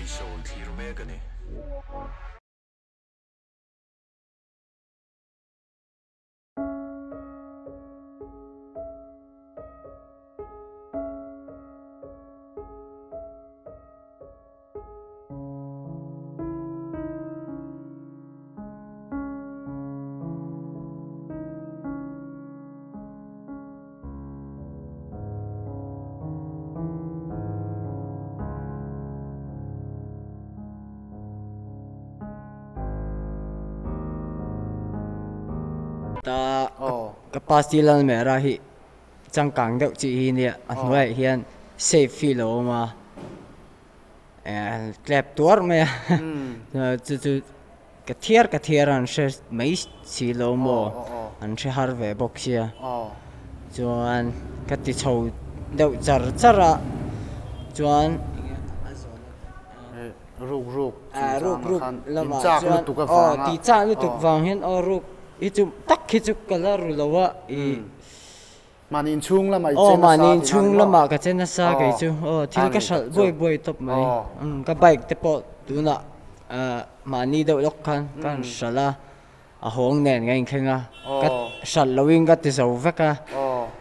Show i thlir mek a ni. Ta ka pa steel almera hi changkang deuh chi hi nia a hnuaiah hian safe hi a lo awm a clap tuar mai a chu chu ka thiar ka thiar a an hre mai si lo maw an hre har ve bawk sia chuan ka ti chho deuh char char a chuan Ruk ruk ruk ruk lamah chuan aw tih chak lutuk vang hian aw ruk hi chu tak hi chu ka la ru lo a ih Mahni inchhung lamah i che nasa aw mahni inchhung lamah ka che nasa kei chu aw thil ka hralh buai buai tawp mai ka bike te pawh tunah mahni deuh lawk khan ka han hralh a. A hawng nen ka inthleng a, ka hralh loin ka ti zo vek a,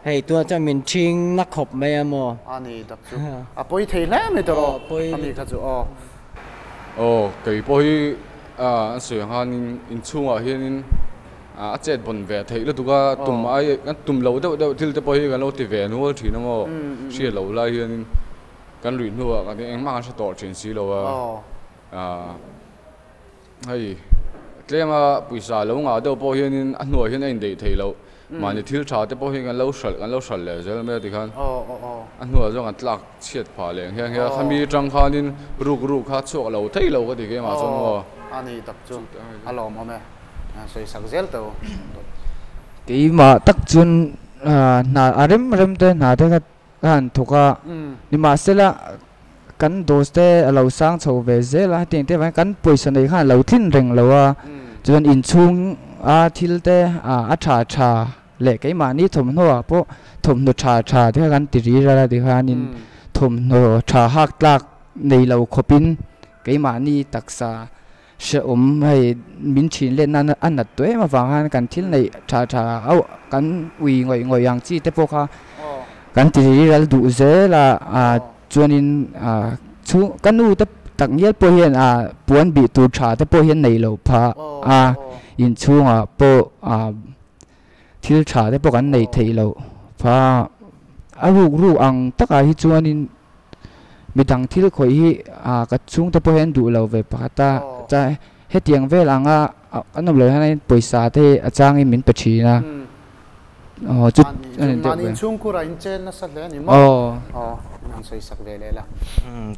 hei tunah chuan min ṭhing na khawp mai a maw? A ni tak chu, a pawi thei hle mai tawh rawh, a mi kha chu aw. Aw, kei pawh hi an sawi ang khanin inchhungah hianin a chet bawn ve theih lutuk a, tum ai kan tum lo deuh deuh thil te pawh hi kan lo ti ve nual ṭhin a maw, hriat loh lai hianin kan ruih hnuah kan engmah kan hre tawh ṭhin si lo a. Hei, tlema pawisa lo ngah deuh pawh hianin a hnuah hian a indeih theih loh. Mahni thil tha te pawh hi kan lo hralh kan lo hralh leh zel mai a tikhan a hnuah chuan kan tlak chhiat phah leh ang hian hian khami atang khanin ruk ruk kha chhuak lo thei lo ka ti keimah chuan maw. A ni tak chu a lawmawm e, sawi sak zel tawh. Keimah tak chuan hna a rem rem te hna te kha ka han thawk a, nimahsela kan dose te a lo sang chho ve zel a, hetiang te avangin kan pawisa nei khan a lo tlin reng lo a, chuan inchhung a thil te a tha tha leh keimahni thawmhnaw ah pawh thawmhnaw tha tha te kha kan ti ri ral a tikhanin thawmhnaw tha hak tlak nei lo khawpin keimahni taksa Hrehawm hei min thin let nan a nat tawh em avang khan kan thil neih tha tha auh kan ui ngawih ngawih ang chi te pawh kha kan ti ral duh zel a ah chuanin ah chu ka nu te tak ngial pawh hian ah puan bih tur tha te pawh hian nei loh phah a inchhungah pawh ah thil tha te pawh kan neih theih loh phah a ruk ruk ang takah hi chuanin. Midang thil khawih hi ka chhungte pawh hian duh lo ve pakhat a, chuan hetiang vel anga an awm loh hian pawisa te hi a changin min pe thin a. Aw chu a ni deuh ve. Mahni inchhungkhurah in chen nasa hle a ni maw? Aw in han sawi sak ve leh la.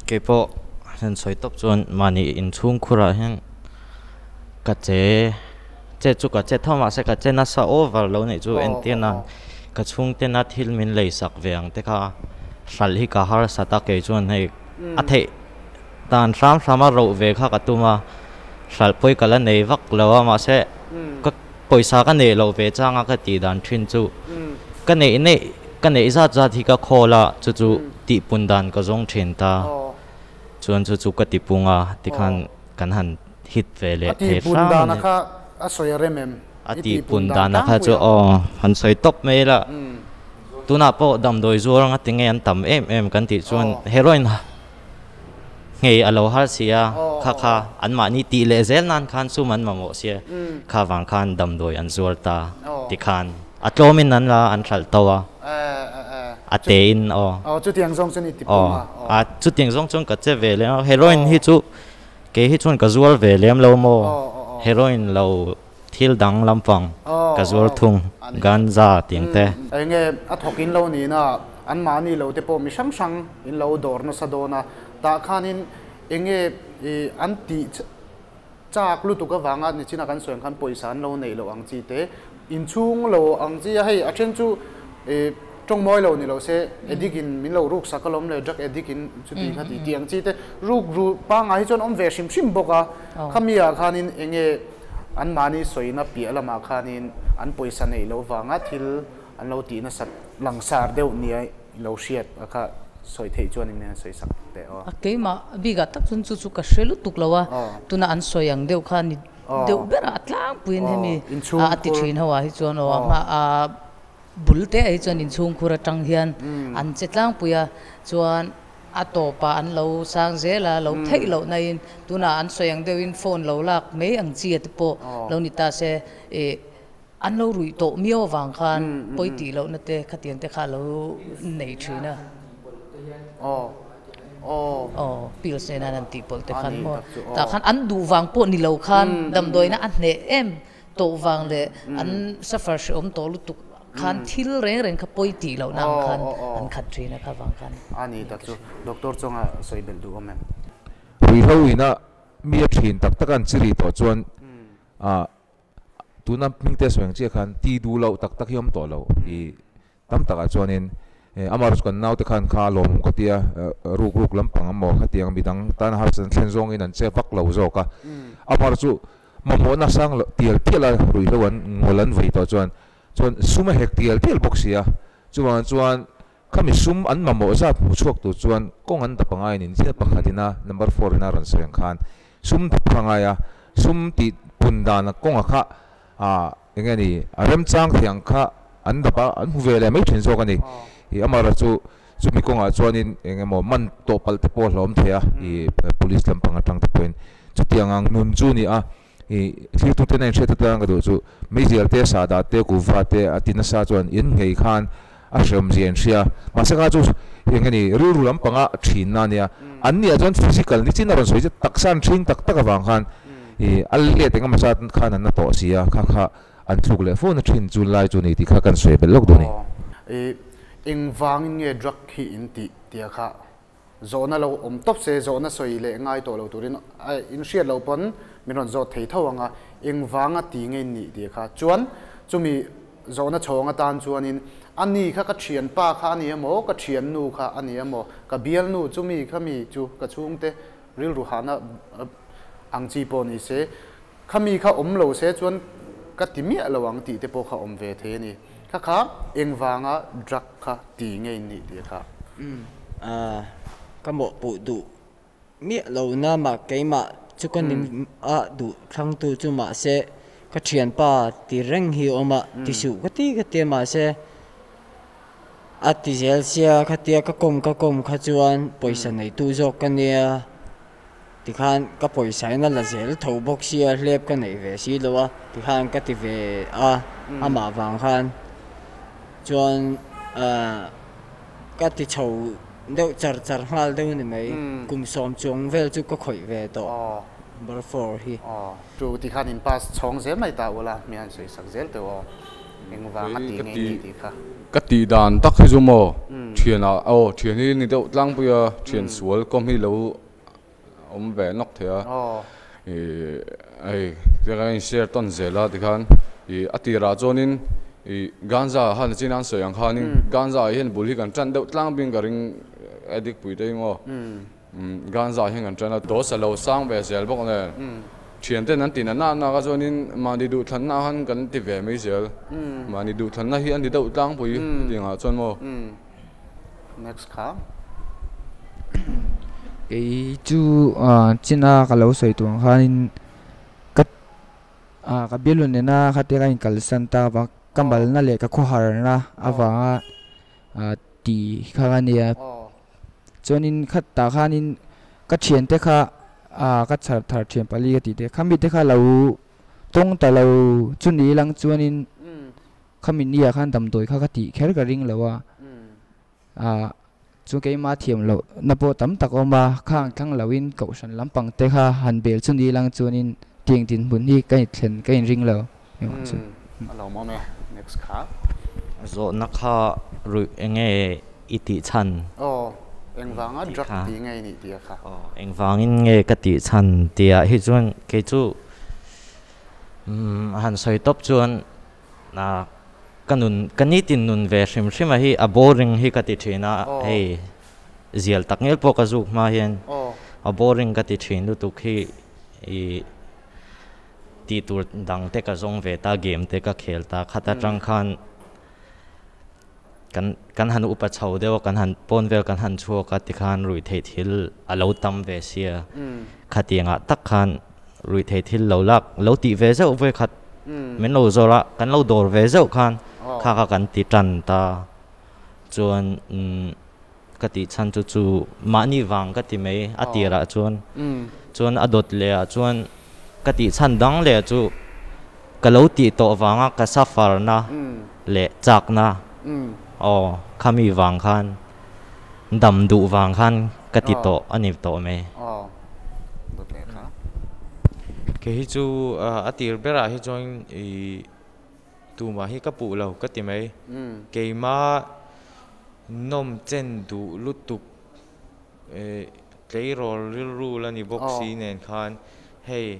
Keipawh han sawi tawp chuan mahni inchhungkhurah hian ka che che chu ka che tho mahse ka che nasa over lo nih chu entir nan ka chhungtena thil min lei sak ve ang te kha hralh hi ka harsat a kei chuan hei a theih dan hram hram a roh ve kha ka tum a hralh pawi ka la nei vak lo a mahse ka pawisa ka neih loh ve chang a ka tih dan thin chu ka neih neih ka neih zat zat hi ka khawl a chu chu tihpun dan ka zawng thin ta chuan chu chu ka tipung a tikhan kan han hit ve leh thei hram a ni. A tihpun dana kha a sawi a rem em? A tihpun dana kha chu aw han sawi tawp mai la. Tunah pawh damdawi zuar anga tinge an tam em em kan tih chuan heroin nghei a lo har si a, kha kha anmahni tih leh zel nan khan sum an mamawh sia, kha vang khan damdawi an zuar ta tikhan a tlawmin an la an hralh to a, a tein aw. Aw chutiang zawng chuan i ti pawm a. Aw chutiang zawng chuan ka che ve lem a, heroin hi chu Kei hi chuan ka zuar ve lem lo maw? Heroin lo thil dang lampang ka zuar thung, ganja tih ang te. Enge a thawk in lo nihna an mahni lo te pawh mi hrang hrang in lo dawr nasa dawn a, tah khanin enge an tih chak lutuk avanga nichina kan sawi ang khan pawisa an lo neih loh ang chi te, inchhung lo ang chi a, hei a then chu Tawng mawi lo ni lo se addict in min lo ruk sak alawm le drug addict in chuti kha ti tih ang chi te ruk ru pangngai hi chuan awm ve hrim hrim bawk a khami ah khanin enge an mahni sawina piah lamah khanin an pawisa neih loh vanga thil an lo tih nasat langsar deuh nia i lo hriat a kha Sawi theih chuan in han sawi sak teh aw. A keimah bikah tak chuan chu chu ka hre lutuk lo a, tuna an sawi ang deuh kha ni deuh ber a, a tlangpuiin hemi a ti thin ho ah hi chuan aw a hma a bul te ah hi chuan inchhungkhur atang hian an che tlangpui a, chuan a tawpah an lo sang zel a, lo theih loh na in tunah an sawi ang deuhin phone lo lak mai ang chi a te pawh lo ni ta se ih An lo ruih tawh miau avang khan pawi tih lohna te khatiang te kha a lo nei thin a. Aw, pills nen an han tih pawlh te khan maw. Tah khan an duh vang pawh ni lo khan damdawiina a hneh em tawh vang leh an suffer hrehawm tawh lutuk khan thil reng reng kha pawi tih lohna ang khan an khat thin a kha vang khan. A ni tak chu Doctor chunga sawi belh duh awm em? Ruihhlo ina mi a thin tak tak an chi rih tawh chuan ah Tuna hming te sawi ang chiah khan ti duh loh tak tak hi awm tawh lo i tam takah chuanin amah erawh chu kan naute khan kha lawmawm ka tia ruk ruk lampang emaw khatiang midang tana harsatna thlen zawngin an che vak lo zawk a, amah erawh chu mamawhna sang loh tial tial a ruihhlo an ngawl an vei tawh chuan chuan sum a hek tial tial bawk si a, chuvangah chuan khami sum an mamawh zat hmu chhuak tur chuan kawng an dap angai a ni, zia pakhatin a number four in a rawn sawi ang khan Sum dap kha ngai a, sum tih pun dan kawnga kha ah eng nge ni a remchang thei ang kha an dap a, an hmu ve leh mai thin zawk a ni. Ih amaherawh chu chumi kawngah chuanin eng emaw man tawh palh te pawh a hlawm thei a, ih police lampang atang te pawhin chutiang ang nun chu a ni a. Ih thiltute nen hriat atan ka duh chu meizial te, sahdah te, kuhva te a ti nasa chuan in nghei khan a hrehawmzia in hria. Mahse kha chu eng nge ni rilru lampanga thinna a nia. An nih ah chuan physical ni chin a rawn sawi che taksa an hring tak tak avang khan ih a let eng emaw zat khan an na tawh si a, kha kha an thluk leh fo na thin chu lai chu ni tih kha kan sawi belh lawk duh a ni. Ih engvangin nge drug hi in tih tia kha Zawhna lo awm tawp se, zawhna sawi leh ngai tawh lo turin a inhriat loh pawn min rawn zawt thei tho ang a, engvanga ti nge nih tih kha. Chuan chumi zawhna chhawng atan chuanin a ni kha ka thianpa kha a ni emaw, ka thiannu kha a ni emaw, ka bialnu chumi kha mi chu ka chhungte rilru hahna ang chi pawh ni se, khami kha awm lo se chuan ka ti miah lo ang tih te pawh kha awm ve thei a ni. Kha kha engvanga drug kha ti nge nih tih kha. Umm ka mawhpuh duh miah lo na mah keimah chu ka nim a duh thlang tu chu mahse ka thianpa ti reng hi awm a ti suh ka ti ka tia mahse a ti zel sia khatia ka kawm ka kawm kha chuan pawisa neitu zawk ka nia. Tikhan ka pawisa in a la zel tho bawk sia hlep ka neih ve si lo a, tikhan ka ti ve a, amah vang khan chuan ka ti chho deuh char char nghal deuh ni mai, kum sawm chuang vel chu ka khawih ve tawh number four hi. Chu tikhan in pass chhawng zel mai ta ula, mi han sawi sak zel teuh aw, engvang a ti ngei ni tih kha. Ka tih dan tak hi chu maw, thian ah aw thian hi ni deuh tlangpui a, thian sual kawm hi lo awm ve nawk thei a ih hei tiang hian in share tawn zel a tikhan ih a tirah chuanin ih ganja khan chin an sawi ang khanin ganja ah hian bul hi kan tan deuh tlang bik ka ring addict pui te hi maw ganja hian kan tan a dose a lo sang ve zel bawk nen thian ten an ti na na na kha chuanin mahni duhthlanna khan kan ti ve mai zel mahni duhthlanna hi an ti deuh tlangpui hetiang ah chuan maw. Next kha. Kei chu china ka lo sawi tur ang khanin ka ka bialun nena khatia ka inkalsan ta avang ka malna leh ka khawharna avanga ti kha a nia. Chuanin khatah khanin ka thiante kha ka chhar thar thian pali ka tih te khami te kha lo tawng ta lo chu ni lang chuanin. Khami nia khan damdawi kha ka tih kher ka ring lo a, ah chu keimah thiam loh na pawh tam tak a awm a, khang thlang lo in kohhran lampang te kha han bel chu ni lang chuanin tiang dinhmun hi ka inthlen ka inring lo engmah chu. A lo awm e, next kha. Zawhna kha ruih enge i tih chhan? Aw, engvanga drug ti nge i nih tih a kha. Aw, engvangin nge ka tih chhan tih ah hi chuan kei chu han sawi tawp chuan Ka nun, ka nitin nun ve hrim hrim a hi a boring hi ka ti thin a, hei zial tak ngel pawh ka zuk hma hian a boring ka ti thin lutuk hi ih tih tur dang te ka zawng ve ta, game te ka khel ta, khat atang khan. Kan kan han upa chho deuh a, kan han pawn vel kan han chhuak a tikhan ruihtheih thil a lo tam ve sia. Khatiangah tak khan ruihtheih thil lo lak lo tih ve zeuh vawikhat min lo zawrh a, kan lo dawr ve zeuh khan kha kha kan ti tan ta. Chuan ka tih chhan chu chu mahni vang ka ti mai a tirah chuan. Chuan a dawt leh ah chuan ka tih chhan dang leh chu ka lo tih tawh vanga ka suffer na leh chakna aw khami vang khan dam duh vang khan ka ti tawh a ni tawh mai. Kei hi chu a tir berah hi chuan ih tumah hi ka puh lo ka ti mai. Keimah nawm chen duh lutuk Tleirawl rilru la ni bawk si nen khan hei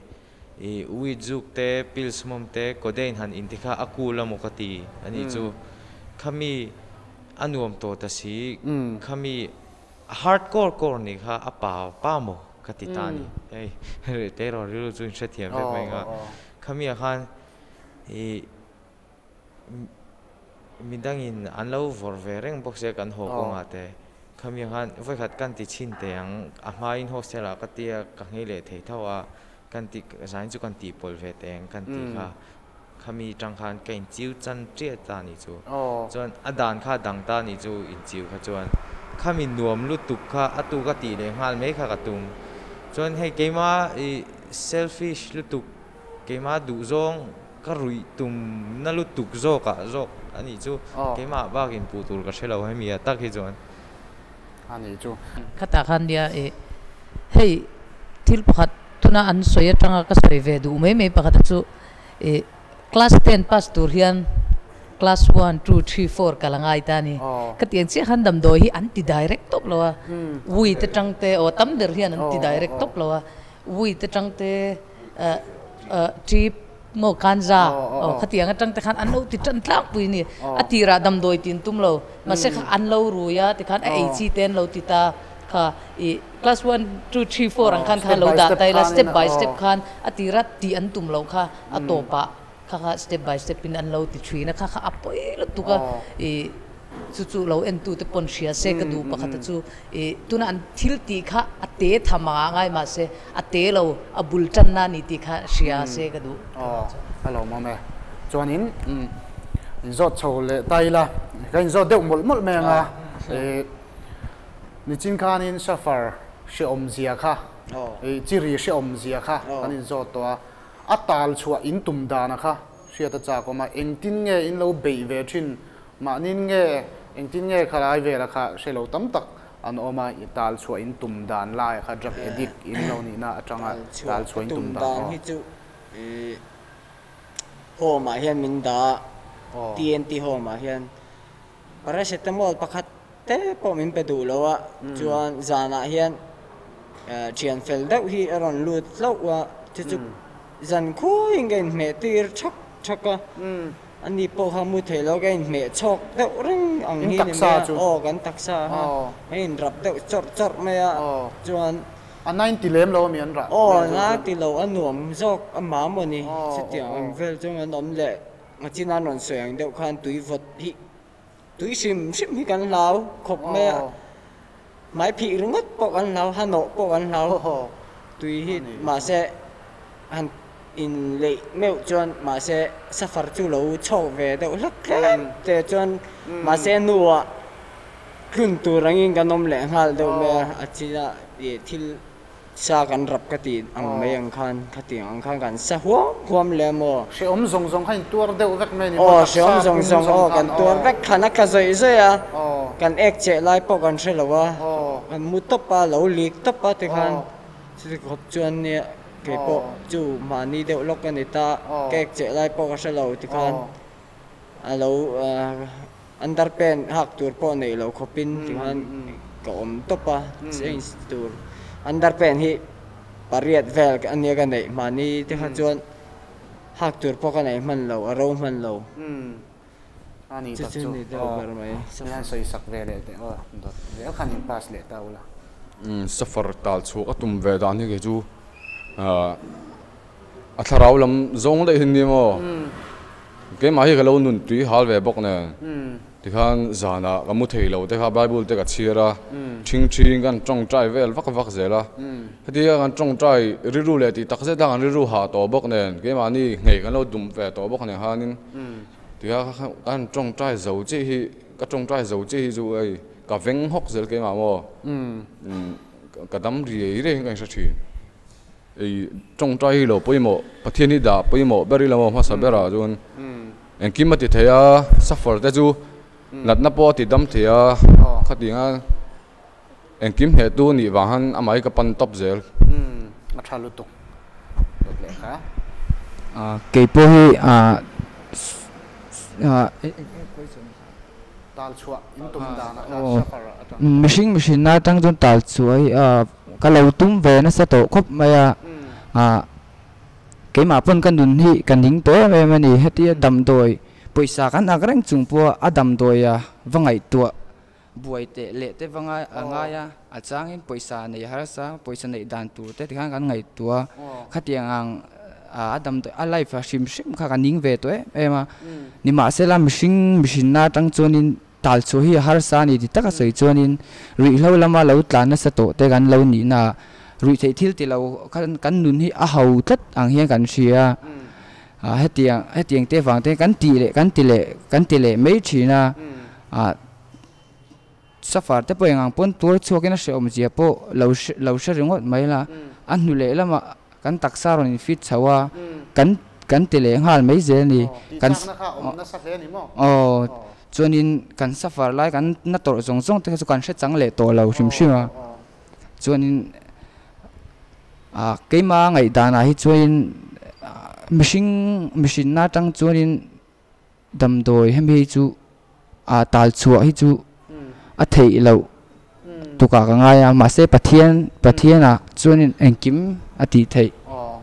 i weed zuk te, pills hmawm te, codeine han in te kha a cool a maw ka ti a nih chu. Khami a nuam tawh ta si, khami a hard core core nih kha a pa pa maw ka ti ta a ni. Hei tleirawl rilru chu in hrethiam vek mai ang a. Khami ah khan i Midangin an lo vawrh ve reng bawk sia kan haw kawngah te. Khami khan vawikhat kan ti chhin teh ang, a hmain hostel ah ka tia ka nghei leh thei tho a, kan ti zain chu kan tih pawlh ve teh ang kan tih kha. Khami tang khan ka inchiu chan chiah ta nih chu. Chuan a dan kha a dang ta nih chu inchiu kha chuan khami nuam lutuk kha a tu ka tih leh nghal mai kha ka tum. Chuan hei keimah i selfish lutuk keimah duhzawng Ka ruih tum na lutuk zawk ah zawk a nih chu keimah bakin puh tur ka hre lo hemi ah tak hi chuan. A nih chu. Khatah khan nia i hei thil pakhat tuna an sawi atanga ka sawi ve duh mai mai pakhat a chu i class ten pass tur hian class one two three four kal a ngai ta a ni. Khatiang chiah khan damdawi hi an ti direct tawp lo a, weed atang te aw tam ber hian an ti direct tawp lo a, weed atang te Trip maw kanza aw khatiang atang te khan an lo ti tan tlangpui a ni. A tirah damdawi tin tum lo mahse kha an lo rui a tikhan a ei chi te an lo ti ta kha i class one two three four ang khan kha lo dah ta ila step by step khan a tira tih an tum loh kha a tawpah kha kha step by step in an lo ti thin a kha kha a pawi lutuk a i Chu chu lo entu te pawn hria se ka duh pakhat a chu i tuna an thil tih kha a te tham anga ngai mah se a te lo a bul tanna a ni tih kha hria se ka duh. Aw a lo mawm e. Chuanin inzawt chho leh ta ila ka inzawt deuh mawlh mawlh mai anga i nichin khanin suffer hrehawm zia kha i chiri hrehawm zia kha kan inzawt tawh a, a tal chhuah in tum dana kha hriat a chak awm a, engtin nge in lo beih ve thin Mahnin nge engtin nge khalai vela kha hre lo tam tak an awm a, i tal chhuah in tum dan lai kha drug addict in lo nihna atanga tal chhuah in tum dan aw. Hi chu i home ah hian min dah a, TNT home ah hian paracetamol pakhat te pawh min pe duh lo a, chuan zanah hian thian fel deuh hi a rawn lut hlauh a, chu chu zan khuaiin ka inhmeh tir thak thak a. Ani pawh kha mu thei lo ka inhmeh chhawk deuh reng ang hi ni mai a, aw kan taksa kha a inrap deuh chawrh chawrh mai a, chuan. A na inti lem lo ami an rah? Aw na ti lo a nuam zawk a mah maw ni, chutiang ang vel chuan an awm leh ngachin an rawn sawi ang deuh khan tui vawt hi tui hrim hrim hi kan hlau khawp mai a, hmai phih ringawt pawh kan hlau, hanawh pawh kan hlau tui hi mahse han. Inleih meuh chuan mahse safar chu lo chhawk ve deuh hlek hlek te chuan mahse hnuah tlun tur angin kan awm leh nghal deuh mai a, a china ih thil sa kan rap ka tih ang mai ang khan khatiang ang khan kan sa huam huam leh maw. Hrehawm zawng zawng kha in tuar deuh vek mai a ni maw taksa pum zawng khan aw kan tuar vek khan a tla zawih zawih a, kan ek cheh lai pawh kan hre lo a, kan mu tawp a lo lik tawp a tikhan chuti khawp chuan nia. Kei pawh chu mahni deuh lawk a ni ta, cake cheh lai pawh ka hre lo tikhan a lo underpant hak tur pawh neih loh khawpin tikhan ka awm tawp a, change tur underpant hi pariat vel a nia ka neih mahni te kha chuan hak tur pawh ka neih hman lo, a ro hman lo. Chu chu ni deuh ber mai. Safar tal chhuak a tum ve dan hi kei chu a thlarau lam zawng daih hi ni maw keimah hi ka lo nun tui hal ve bawk nen. Tikhan zanah ka mu thei lo te kha Bible te ka chhiar a, ṭhingṭhiin kan ṭawngṭai vel vak vak zel a. Hetia kan ṭawngṭai rilru leh tih tak zet a kan rilru hah tawh bawk nen, keimahni nghei kan lo dum ve tawh bawk nen khanin tikha kan ṭawngṭai zo chiah hi, ka ṭawngṭai zo chiah hi chu hei ka veng hawk zel keimah maw, ka dam riai riai hian ka inhre ṭhin. Ei tawngtai hi lo pawimawh, Pathian hi dah pawimawh ber ila maw hmasa berah chuan engkim a ti thei a, suffer te chu natna pawh a ti dam thei a, khatianga engkim hnehtu nih vang khan amah hi ka pan tawp zel. A tha lutuk dawt leh kha. Kei pawh hi Tal chhuah in tum dan a kha suffer atang. Mihring mihrinna atang chuan tal chhuah hi ka lo tum ve nasa tawh khawp mai a, keimah pawn ka nun hi ka ning tawh em em a ni. Hetia damdawi pawisa kan ak reng chung pawha a damdawi a va ngaihtuah buai teh leh te va ngai a ngai a, a changin pawisa nei harsa pawisa neih dan tur te tikhan kan ngaihtuah a, khatiang ang a damdawi a life a hrim hrim kha ka ning ve tawh em em a, nimahsela mihring mihrinna atang chuanin tal chhuah hi a harsa a ni ti taka sawi chuanin ruihhlo lama lo tlan nasa tawh te kan lo nihna ah ruihtheih thil ti lo khan kan nun hi a ho tlat ang hian kan hria a, hetiang hetiang te vang te kan tih leh kan ti leh kan ti leh mai thin a, ah. Safar te pawh engang pawn tuar chhuakin a hrehawm zia pawh lo hre lo hre ringawt mai la, a hnu leh lamah kan taksa rawn in fit chho a, kan kan ti leh nghal mai zel a ni. Kan aw chuanin kan safar lai kan na tawrh zawng zawng te kha chu kan hre chang leh tawh lo hrim hrim a, chuanin ah keima ngaihdanah hi chuanin mihring mihrinna atang chuanin Damdawi hemi hi chu ah tal chhuah hi chu a theih loh tukah ka ngai a mahse Pathian Pathian ah chuanin engkim a tih theih. Aw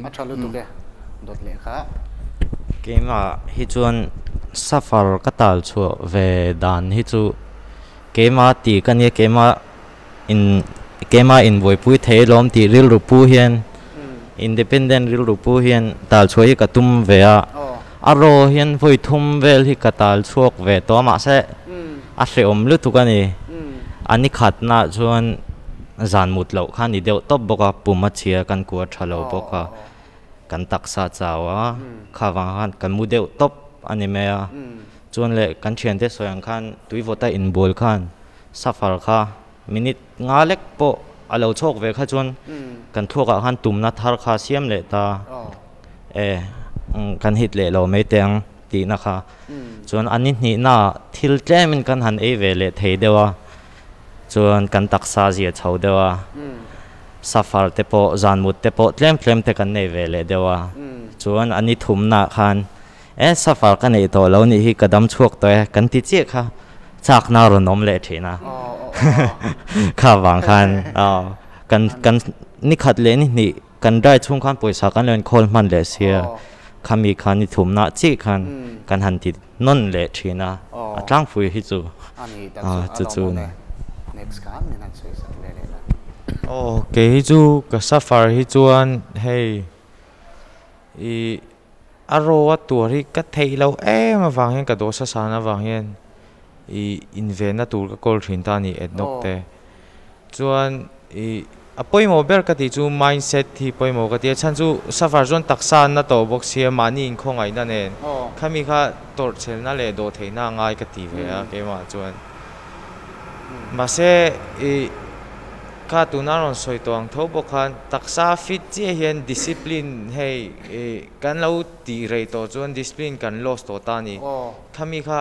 a tha lutuk e dawt leh kha. Keimah hi chuan safar ka tal chhuah ve dan hi chu keimah tih ka nia keimah in keimah inbuaipui thei alawm tih rilru pu hian independent rilru pu hian tal chhuah hi ka tum ve a a raw hian vawi thum vel hi ka tal chhuak ve tawh a mahse a hrehawm lutuk a ni a ni khatna chuan zan mut loh kha a ni deuh tawp bawk a pum a chhia kan kua tha lo bawk a kan taksa chau a kha vang khan kan mu deuh tawp a ni mai a chuan leh kan thiante sawi ang khan tuivawta inbual khan. Safar kha minute nga lek pawh a lo chhawk ve kha chuan kan thluakah khan tumna thar kha siam leh ta e kan hit leh lo mai teh ang tihna kha chuan a ni hnihnaah thil tlemin kan han ei ve leh thei deuh a chuan kan taksa zia chho deuh a safar te pawh zan mut te pawh tlem tlem te kan nei ve leh deuh a chuan a ni thumnaah khan E safar ka neih tawh lo nih hi ka dam chhuak tawh e kan ti chiah kha chakna rawn awm leh thin a kha vang khan kan kan ni khat leh ni hnih kan dry chhung khan pawisa kan lo inkhawl hman leh sia khami khan ni thumna chiah khan kan han ti nawn leh thin a a tlangpui hi chu chu chu Aw kei hi chu ka safar hi chuan hei ih A raw a tuar hi ka theih loh em avang hian ka dawhsa san avang hian ih invenna tur ka kawl thin ta a ni Ednock te. Chuan ih a pawimawh ber ka tih chu mindset hi pawimawh ka ti a, chhan chu safar chuan taksa an na tawh bawk sia mahni inkhawngaihna nen khami kha tawrhchhelna leh dawhtheihna a ngai ka ti ve a keimah chuan. Mahse ih. Kha tuna rawn sawi tawh ang tho bawk khan taksa fit chiah hian discipline hei kan lo tih rei tawh chuan discipline kan lost tawh ta a ni. Khami kha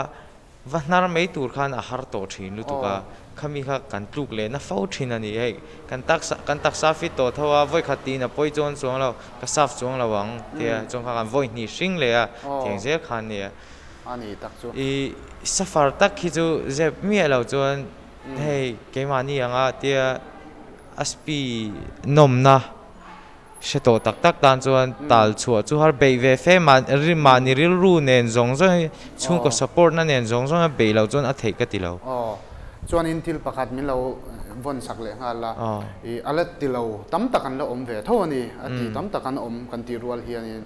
va hnar mai tur khan a har tawh thin lutuk a, khami kha kan tluk leh na fo thin a ni. Hei kan taksa kan taksa fit tawh tho a, vawi khat tiin a pawi chuan chuang lo, ka saf chuang lo ang tia chuan kha kan vawi hnih hring leh a tiang zel khan a nia. I safar tak hi chu zep miah lo chuan Hei keimahni anga tia a spi nawmna hre tawh tak tak tan chuan tal chhuah chu har beih ve fe mah mahni rilru nen zawng zawng hi chhungkaw support na nen zawng zawng hian beih loh chuan a theih ka ti lo. Aw, chuanin thil pakhat min lo vawn sak leh nghal la. I a la ti lo tam tak an la awm ve tho a ni, a ti tam tak an awm kan tih rual hianin.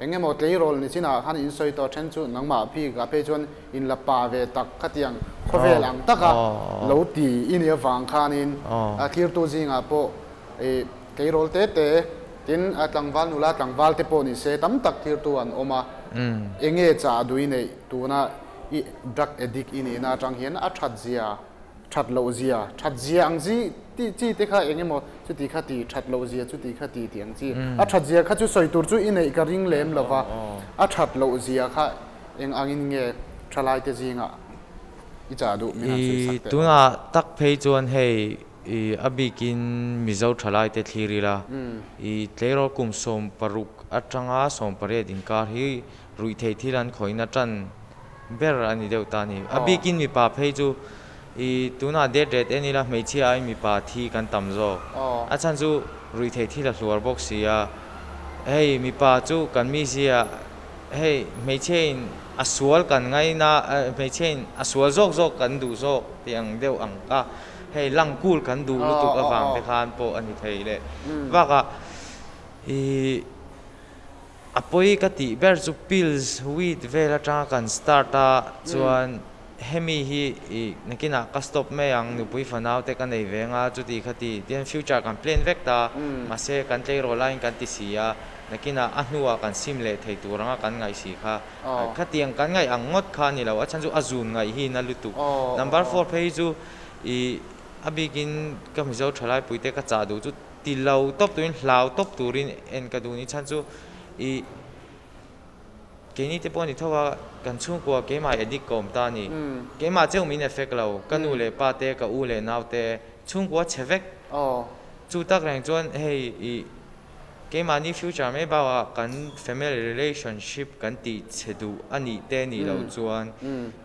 Eng emaw tleirawl ni chinah khan in sawi tawh then chu nangmah bik ah phei chuan in la pa ve tak khatiang khawvel ang taka lo ti i nih avang khanin a thlirtu zingah pawh i tleirawl te te tin a tlangval nula tlangval te pawh ni se tam tak thlirtu an awm a. Enge chah dui neih tuna i drug addict i nihna atang hian a that zia that loh zia, that zia ang chi tih chi te kha eng emaw chuti kha ti, that loh zia chuti kha ti tih ang chi. A that zia kha chu sawi tur chu i neih ka ring lem lo va, a that loh zia kha eng angin nge thalai te zingah i chah duh min han sawi sak teh. Tunah tak phei chuan hei i a bikin Mizo thalai te thlir ila, i tleirawl kum 16 atanga 18 inkar hi ruihtheih thil an khawihna tan ber a ni deuh ta a ni. A bikin mipa phei chu i tunah death rate en ila hmeichhia aiin mipa thi kan tam zawk. A chhan chu ruihtheih thil a hluar bawk si a. Hei mipa chu kan mizia hei hmeichhia in a sual kan ngaina hmeichhia in a sual zawk zawk kan duh zawk tih ang deuh ang kha hei lang cool kan duh lutuk avang te khan pawh a ni thei leh. Bakah i. A pawi ka tih ber chu pills, weed vel atanga kan start a, chuan hemi hi i nakinah ka stop mai ang, nupui fanau te ka nei ve anga chuti kha ti tian future kan plan vek ta, mahse kan tleirawl laiin kan ti si a, nakinah a hnuah kan sim leh thei tur anga kan ngaih si kha, khatiang kan ngaih ang ngawt kha a ni lo, a chhan chu a zun ngaih hi na lutuk. Number four phei hi chu i a bikin ka Mizo thalai te ka chah duh chu Ti lo tawp turin, hlau tawp turin en ka duh ni chhan chu i keini te pawh a ni tho a, kan chhungkua keimah addict ka awm ta a ni. Keimah cheu min effect lo, ka nu leh pa te, ka u leh nau te, chhungkua chhe vek. Chu tak reng chuan hei i keimahni future mai bakah kan family relationship kan tih chhe duh a nih te nih loh chuan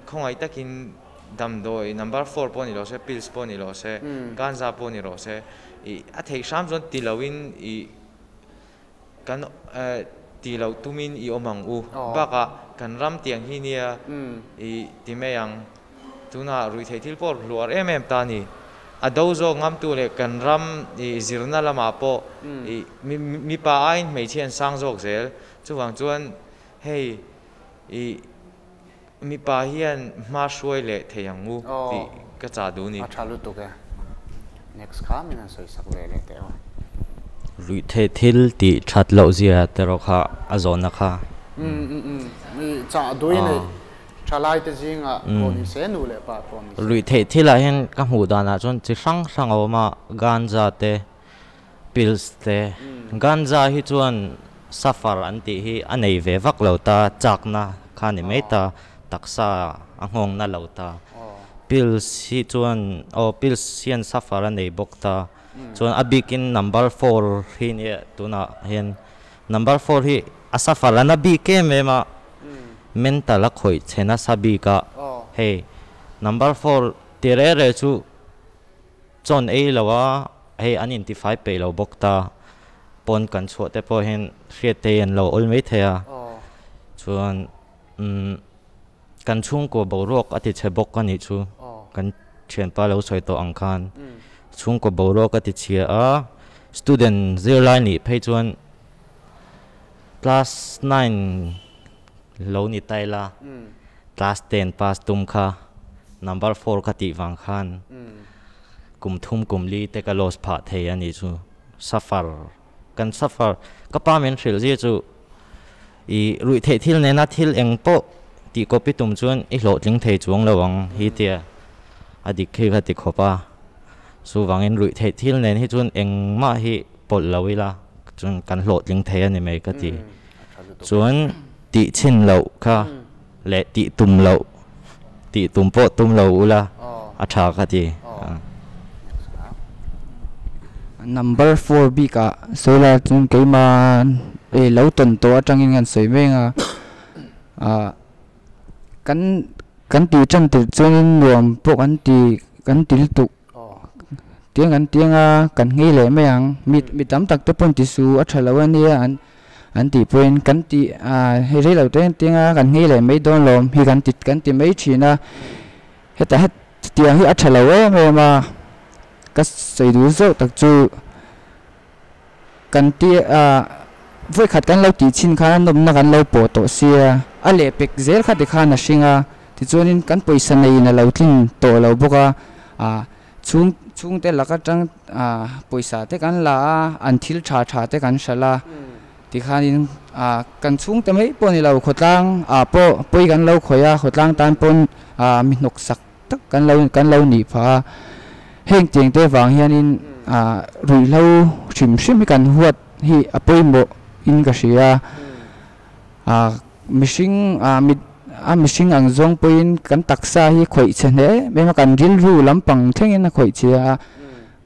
khawngaih takin damdawi number four pawh ni lo se, pills pawh ni lo se, ganja pawh ni rawh se, ih a theih hram chuan ti loin ih kan ti loh tumin i awm ang u. Bakah kan ram tiang hi nia ih ti mai ang. Tunah ruihtheih thil pawh hluar em em ta a ni. A do zawk ngamtu leh kan ram ih zirna lamah pawh ih mipa aiin hmeichhia an sang zawk zel. Chuvang chuan hei ih. Mipa hian hma hruai leh thei ang u tih ka chah duh ni. A tha lutuk e. Next kha min han sawi sak ve leh teh aw. Ruihtheih thil tih that loh zia te erawh kha a zawhna kha. Umm umm umm mi chah dui nei thalai te zingah pawh ni se nu leh pa pawh ni se. Ruihtheih thilah hian ka hmuh danah chuan chi hrang hrang a awm a, ganja te, pills te. Ganja hi chuan suffer an tih hi a nei ve vak lo ta, chakna kha a ni mai ta, taksa a nghawng na lo ta. Pills hi chuan aw pills hian suffer a nei bawk ta, chuan a bikin number four hi nia tunah hian number four hi a suffer a na bik em em a, mental a khawih chhe nasa bik a, hei number four ti reh reh chu. Chawn ei lo a, hei an intifai peih lo bawk ta. Pawn kan chhuah te pawh hian hriat te hi an lo awl mai thei a. Chuan umm kan chhungkaw boruak a ti chhe bawk a nih chu. Kan thianpa lo sawi tawh ang khan chhungkaw boruak a ti chhia a, student zirlai nih phei chuan class nine lo ni ta ila. Class ten pass tum kha number four ka tih vang khan kum thum kum li te ka loss phah thei a nih chu. Suffer kan suffer ka pa min hrilh zia chu i ruih theih thil nena thil eng pawh tih copy tum chuan i hlawhtling thei chuang lo ang hi tia a dik khi ka ti khawp a. Chuvangin ruih theih thil nen hi chuan engmah hi pawlh lo ila chuan kan hlawhtling thei a ni mai ka ti. Chuan tih chhin loh kha leh tih tum loh, tih tum pawh tum lo ula a tha ka ti. Number four bik ah sawi la chuan keimah lo tawn tawh atangin kan sawi mek a, ah kan kan tih tan tirh chuanin nuam pawh kan ti kan ti lutuk. Tiang kan tiang a, kan nghei leh mai ang. Mi mi tam tak te pawhin ti su a tha lo a nia an an tih pawhin kan ti ah hei rei lo te an tiang a kan nghei leh mai dawn lawm hi kan ti kan ti mai thin a. Heta het tiang hi a tha lo em em a. ka sawi duh zawk tak chu kan ti ah vawikhat kan lo tih chhin khan a nawmna kan lo pawh tawh sia a lehpek zel kha tikhan a hring a tichuanin kan pawisa neiin a lo tlin tawh lo bawk a ah chhung chhungte lak atang ah pawisa te kan la a an thil tha tha te kan hralh a tikhanin ah kan chhungte mai pawh a ni lo khawtlang ah pawh pawi kan lo khawih a khawtlang tan pawn ah mi hnawk sak tak kan lo kan lo nih phah a heng tiang te vang hianin ah ruihhlo hrim hrim hi kan huat hi a pawimawh in ka hria a ah mihring ah mit a mihring ang zawng pawhin kan taksa hi khawih chhe hle em a kan rilru lampang thlengin a khawih chhe a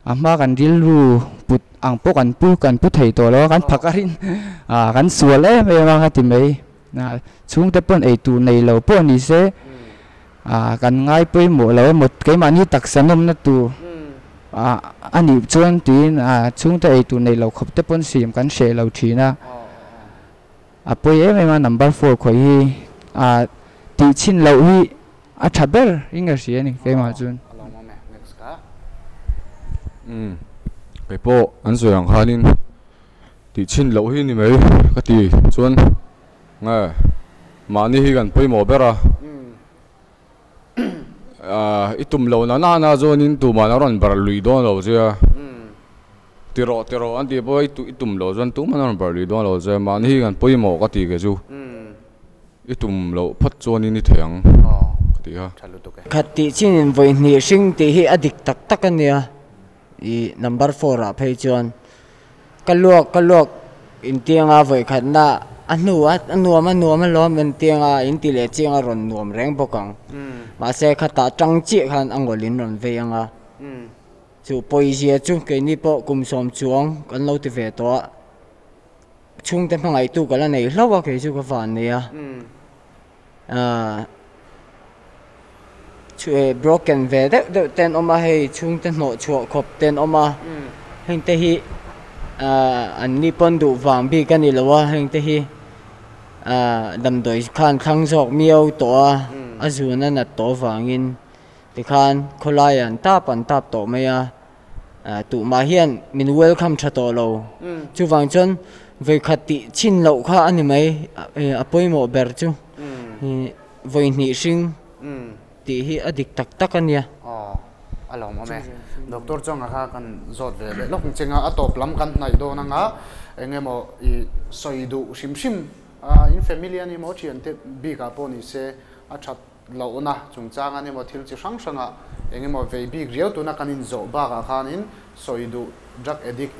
a hma kan rilru put ang pawh kan pu kan pu thei tawh lo a kan phak arin ah kan sual em em a ka ti mai ah chhungte pawn eitur nei lo pawh ni se. Ah kan ngai pawimawh lo emaw keimahni taksa nawmna tur ah a nih chuan tiin ah chhungte eitur nei lo khawp te pawn sim kan hreh lo thin a, a pawi em em a number four khawih hi ah tih chhin loh hi a tha ber in ka hria a ni keimah chuan. Umm kei pawh an sawi ang khanin tih chhin loh hi ni mai ka ti chuan. Nge, mahni hi kan pawimawh ber a, i tum lo na nana chuanin tuman a rawn barh lui dawn lo che a, ti rawh ti rawh an tih pawh i tum loh chuan tuman a rawn barh lui dawn lo che a, mahni hi kan pawimawh ka ti ke chu, i tum loh phawt chuanin i thei ang ka ti a. Khat tih chinin vawi hnih hring tih hi a dik tak tak a nia, i number four ah phei chuan Ka luak ka luak intianga vawikhatna a hnu a a nuam a nuam a lawm intianga in ti leh chiang a rawn nuam reng bawk ang. Mahse khatah tang chiah khan a ngawlh in rawn vei ang a. Chu pawizia chu keini pawh kum sawm chuang kan lo ti ve tawh a. Chhungte hmangaihtu ka la nei hlauh a kei chu ka van nei a. Broken ve deuh deuh te an awm a hei chhungte hnawh chhuah khawp te an awm a heng te hi an ni pawn duh vang bik a ni lo a heng te hi damdawi khan thlang zawk miau tawh a a zun a nat tawh avangin tikhan khawlai an tap an tap tawh mai a. Tuhmah hian min welcome tha tawh lo. Chuvang chuan vawikhat tih chhin loh kha a ni mai, a pawimawh ber chu vawi hnih hring tih hi a dik tak tak a nia. Aw, a lawm awm e. Doctor Chonga kha kan zawt ve leh lawk ang che nga, a tawp lam kan hnaih dawn anga eng emaw i sawi duh hrim hrim a, in family a ni maw thiante bikah pawh ni se a that lohna chungchang an emaw thil chi hrang hrangah eng emaw vei bik riau tuna kan inzawh bakah khanin sawi duh drug addict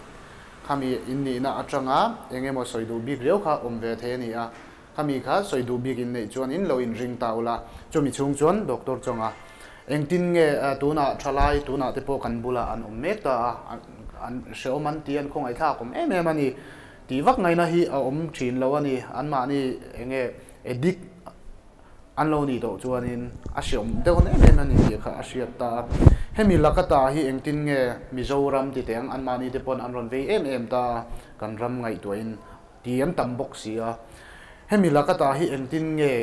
khami in nihna atanga eng emaw sawi duh bik riau kha awm ve thei a ni a, khami kha sawi duh bik in neih chuan in lo inring ta ula, chumi chhung chuan doctor chawnga engtin nge tunah thalai tunah te pawh kan bulah an awm mek ta a, an hrehawm an ti an khawngaihthlak awm em em a ni tih vak ngaihna hi a awm thin lo a ni, anmahni eng nge addict An lo nih tawh chuanin a hriawm deuh em em a ni tih kha a hriat ta a. Hemi Lakata hi engtin nge Mizoram ti teh ang anmahni te pawn an rawn vei em em ta a, kan ram ngaihtuahin ti an tam bawk si a. Hemi Lakata hi engtin nge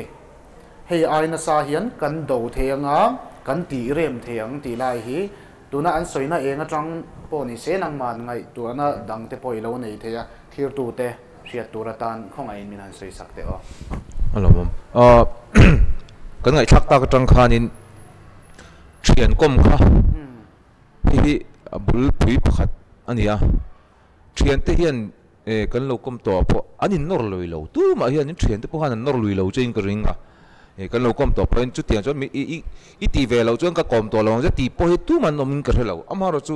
hei ai nasa hian kan do thei anga kan tih rem thei ang tih lai hi tuna an sawina eng atang pawh ni se nangmah ngaihtuahna dang te pawh i lo nei thei a, thlirtute. Hriat tur atan khawngaihin min han sawi sak teh aw. A lawmawm. Ahh kan ngaihthlak tak atang khanin thian kawm kha hei hi a bul pui pakhat a ni a. Thiante hian eh kan lo kawm tawh ah pawh an in nawr lui lo. Tumah hian in thiante pawh khan an nawr lui lo che in ka ring a. Eh kan lo kawm tawh pawhin chutiang chuan mi i i i tih ve loh chuan ka kawm tawh lo ang che tih pawh hi tumah an awm in ka hre lo. Amaherawhchu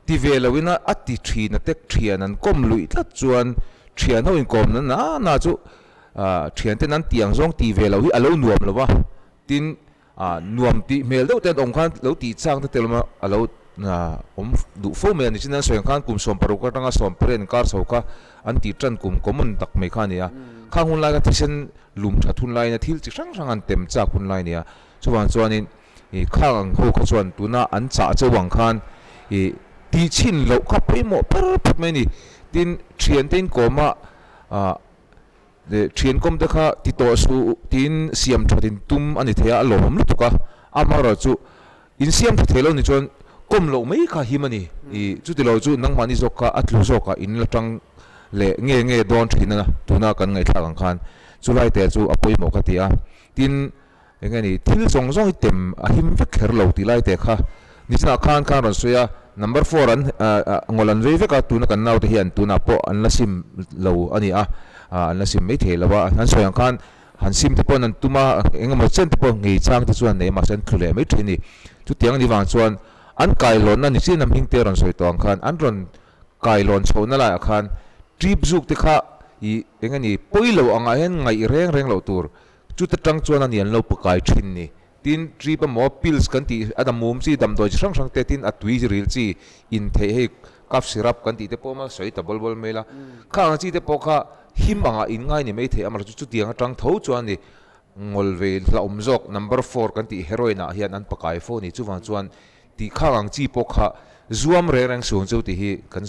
Ti ve lo ina a ti thin a tek thian an kawm luih tlat chuan thian ho inkawm na na na chu thian ten an tih ang zawng ti ve lo hi a lo nuam lo va, tin nuam tih hmel deuh te an awm khan lo tih chang te tel awm a, a lo awm duh fo mai a ni. Chin an sawi ang khan kum 16 atanga 18 inkar chho kha an tih tan kum common tak mai kha a ni a, khang hun lai kha thisen lum that hun laiin a thil chi hrang hrang an tem chak hun lai a ni a, chuvang chuanin Ih khang ang ho kha chuan tuna an chah chauh ang khan ih tih chhin loh kha pawimawh per phawt mai a ni. Tin, thiante inkawma ah thian kawm te kha ti tawh suh tiin siam that in tum a ni thei a, a lawmawm lutuk a. Amaherawhchu insiam tha thei lo ni chuan Kawm loh mai kha him a ni. I chuti lo chu nangmahni zawk kha a tlu zawkah in la tang leh nge nge dawn thin a, tuna kan ngaihthlak ang khan chulai te chu a pawimawh ka ti a. Tin, eng nge ni, thil zawng zawng hi tem a him vek kher lo tih lai te kha nichinah khan khan rawn sawi a, number four an ngawl an vei vek a, tuna kan naute hian tunah pawh an la sim lo a ni a, an la sim maithei lo a, an sawi ang khan Han sim te pawhin an tum a, eng emaw chen te pawh ngei chang te chuan nei mahse an thlu leh mai thin a ni. Chutiang a nih vang chuan an kailawnna ni chian a hming te rawn sawi tawh ang khan an rawn kailawn chhohna laiah khan trip zuk te kha ih eng a ni pawi lo angah hian ngaih reng reng loh tur chuta tang chuan a ni an lo pakai thin ni. Tin, trip emaw pills kan tih a mum chi damdawi chi hrang hrang te tin a tui ril chi in theih hei cough syrup kan tih te pawh a sawi ta bawl bawl mai la. Khang ang chi te pawh kha him angah in ngai ni mai thei amaherawhchu chutiang atang tho chuan ni ngawl ve hlauhawm zawk number four kan tih heroin ah hian an pakai fo a ni. Chuvang chuan tih khang ang chi pawh kha zuam reng reng suang chu tih hi kan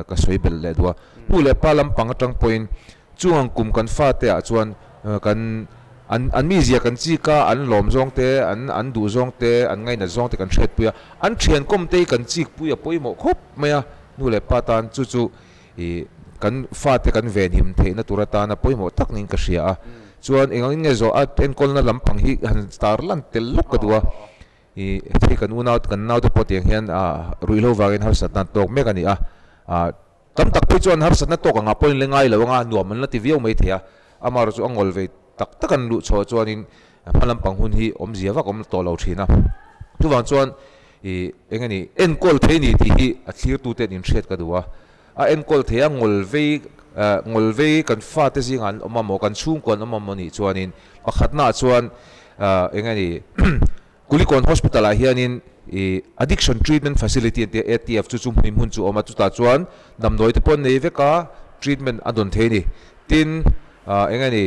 ka sawi belh leh duh a. Nu leh pa lampang atang pawhin Chung ang kum kan fate ah chuan kan an an mizia kan chik a, an lawm zawng te, an an duh zawng te, an ngainat zawng te kan hriatpui a, an thiankawm te hi kan chikpui a pawimawh khawp mai a, nu leh pa tan chu chu ih kan fate kan venhim theihna tur atana pawimawh tak niin ka hria a, chuan eng angin nge zawh a enkawlna lampang hi han tar lan tel lawk ka duh a, ih hei kan unau kan naute pawh tiang hian ah ruihhlo vangin harsatna an tawk mek a ni a, ah. Tam tak phei chuan harsatna tawk angah pawhin le ngai lo anga nuam an la ti viau mai thei a, amaherawh chu a ngawl ve tak tak an luh chhuah chuanin hma lampang hun hi awmzia vak awm tawh lo thin a. Chuvang chuan ih eng nge ni enkawl thei ni tih hi a thlirtute an inhriat ka duh a, a enkawl thei a ngawl vei ngawl vei kan fate zingah an awm amaw kan chhungkua an awm amaw nih chuanin pakhatnaah chuan eng nge ni Kulikawn Hospital ah hianin ih Addiction Treatment Facility an ti a, ATF chu chu hmui hmun chu a awm a, chutah chuan damdawi te pawh an nei vek a, treatment a dawn thei a ni. Tin, ah eng nge ni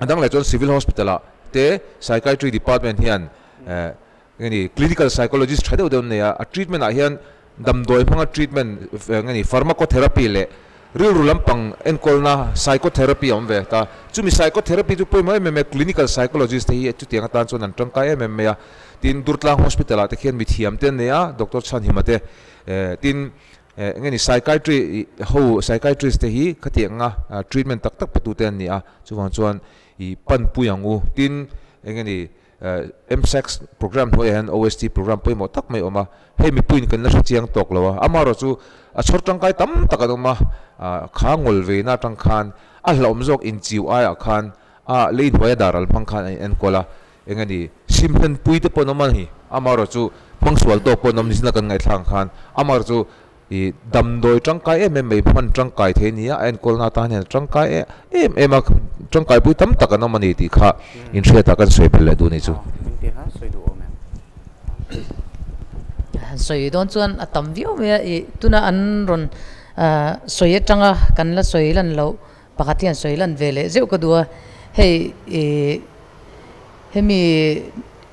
a dang leh chuan Civil Hospital ah te Psychiatry Department hian eh eng nge ni Clinical Psychologist tha deuh deuh an nei a, a treatment ah hian Damdawi hmanga treatment eng nge ni pharmacotherapy leh rilru lampang enkawlna psychotherapy a awm ve ta. Chumi psychotherapy chu pawimawh em em mai a, clinical psychologist te hi chutiang atan chuan an tangkai em em mai a. Tin, Durtlang Hospital ah te khian mithiam te an nei a, Doctor Chhanhima te. Tin, eng nge ni psychiatry ho psychiatrist te hi khatianga treatment tak tak petu te an ni a, chuvang chuan i panpui ang u. Tin, eng nge ni MSACS program hnuaiah hian OST program pawimawh tak mai a awm a, hei mipuiin kan la hre chiang tawk lo a, amaherawh chu a chhawr tangkai tam tak an awm a, kha ngawl veina atang khan a hlauhawm zawk inchiu aiah khan a lei hnuaia dar al hmang khan a inenkawl a, eng a ni sim hlenpui te pawh an awm a ni, amaherawh chu hmangsual tawk pawh an awm nizina kan ngaihthlak ang khan amaherawh chu I damdawi tangkai em em mai, hman tangkai thei a ni a, a enkawlna atan hian a tangkai em em a, tangkai pui tam tak an awm a ni tih kha inhriatah kan sawi belh leh duh a nih chu. Han sawi dawn chuan a tam viau mai a, i tuna an rawn sawi atanga kan la sawi lan loh pakhat hian sawi lan ve leh zeuh ka duh a, hei i hemi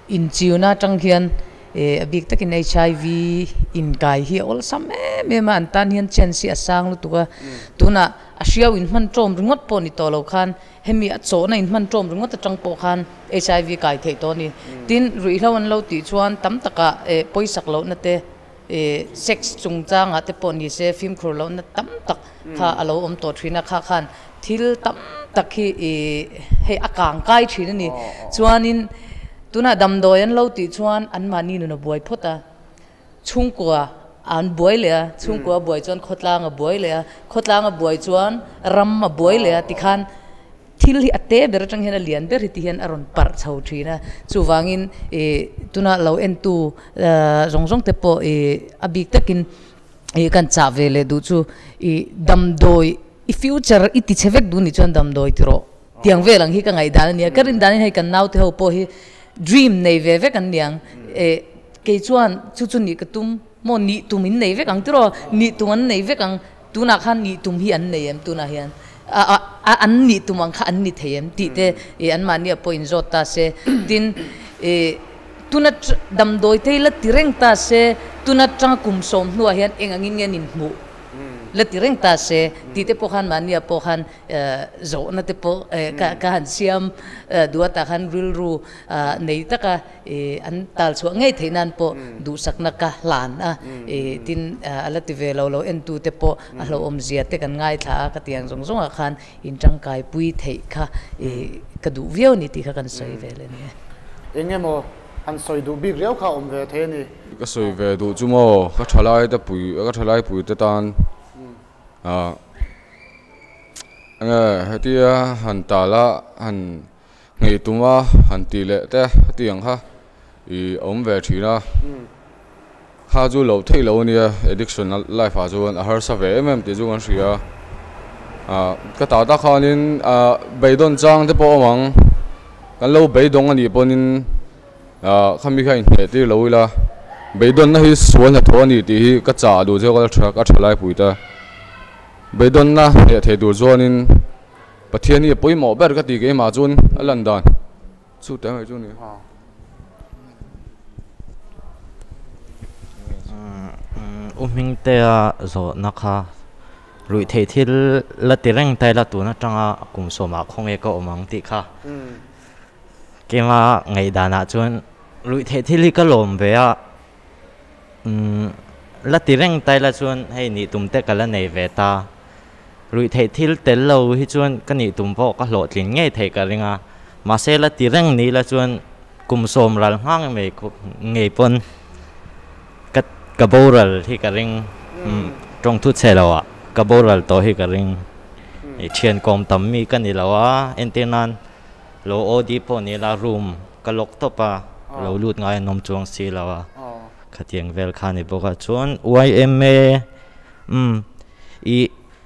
Inchiuna atang hian a bik takin HIV inkai hi a awlsam em em a, an tan hian chance hi a sang lutuk a. Tunah a hriau inhman tawm ringawt pawh ni tawh lo khan hemi a chawhna inhman tawm ringawt atang pawh khan HIV kai theih tawh a ni. Tin, ruihhlo an lo tih chuan tam takah pawisak lohna te, sex chungchangah te pawh ni se fimkhur lohna tam tak kha a lo awm tawh thin a, kha khan thil tam tak hi hei a kang kai thin a ni. Chuanin tunah damdawi an lo tih chuan anmahni nun a buai phawt a, chhungkua an buai leh a, chhungkua a buai chuan khawtlang a buai leh a, khawtlang a buai chuan ram a buai leh a tikhan thil hi a te ber atang hian a lian ber hi ti hian a rawn parh chho thin a, chuvangin ih tunah lo entu zawng zawng te pawh ih a bik takin ih kan chah ve leh duh chu ih damdawi i future i ti chhe vek duh nih chuan damdawi ti rawh tiang vel ang hi ka ngaihdan a nia ka rin danin hei kan naute ho pawh hi dream nei ve vek an niang eh kei chuan chu chu nih ka tum maw nih tum in nei vek ang tiraw nih tum an nei vek ang tunah khan nih tum hi an nei em tunah hian a a an nih tum ang kha an ni thei em tih te ih anmahni ah pawh inzawt ta se tin ih tuna damdawi te hi la ti reng ta se tuna tanga kum sawm hnuah hian eng angin nge an inhmuh. la ti reng ta se tih te pawh khan mahnia pawh khan zawhna te pawh ka ka han siam duh a tah khan rilru nei taka an tal chhuah ngei theih nan pawh duhsakna ka hlan a tin a la ti ve lo lo entu te pawh a hlauhawm zia te kan ngaithla a ka tiang zawng zawngah khan in tangkai pui theih kha ka duh viau a ni tih kha kan sawi ve leh a ni e. Eng emaw han sawi duh bik riau kha awm ve thei a ni. Ka sawi ve duh chu maw ka thalai te pui ka thalai pui te tan ah enge hetia han tal a han nghei tum a han tih leh te hetiang kha ih a awm ve thin a kha chu loh theih loh a nia addiction life ah chuan a harsa ve em em tih chu kan hria ah ka tah tak khanin ah beidawn chang te pawh a awm ang kan lo beidawng a nih pawhin ah khami kha inhneh tir lo ila beidawnna hi sual hnathawh a ni tih hi ka chah duh zawk a ka tha lai pui ta beidawnna hneh thei tur chuanin. Pathian hi a pawimawh ber ka ti keimah chuan a lan dan chu te mai chu a ni. U Hmingtea zawhna kha ruihtheih thil la ti reng ta ila tun atanga kum sawmah khawnge ka awm ang tih kha keima ngaihdanah chuan ruihtheih thil hi ka lawm ve a la ti reng ta ila chuan hei nih tum te ka la nei ve ta. Ruihtheih thil tel lo hi chuan ka nih tum pawh ka hlawhtlin ngei theih ka ring a, mahse la ti reng ni la chuan kum sawm ral nghang mai ngei pawn ka ka boral hi ka ring tawng thu chhe lo ah ka boral tawh hi ka ring i thian kawm tam mi ka ni lo a entir nan lo OD pawh ni la room ka lock tawp a lo lut ngai an awm chuang si lo a khatiang vel kha ni bawk a chuan YMA umm i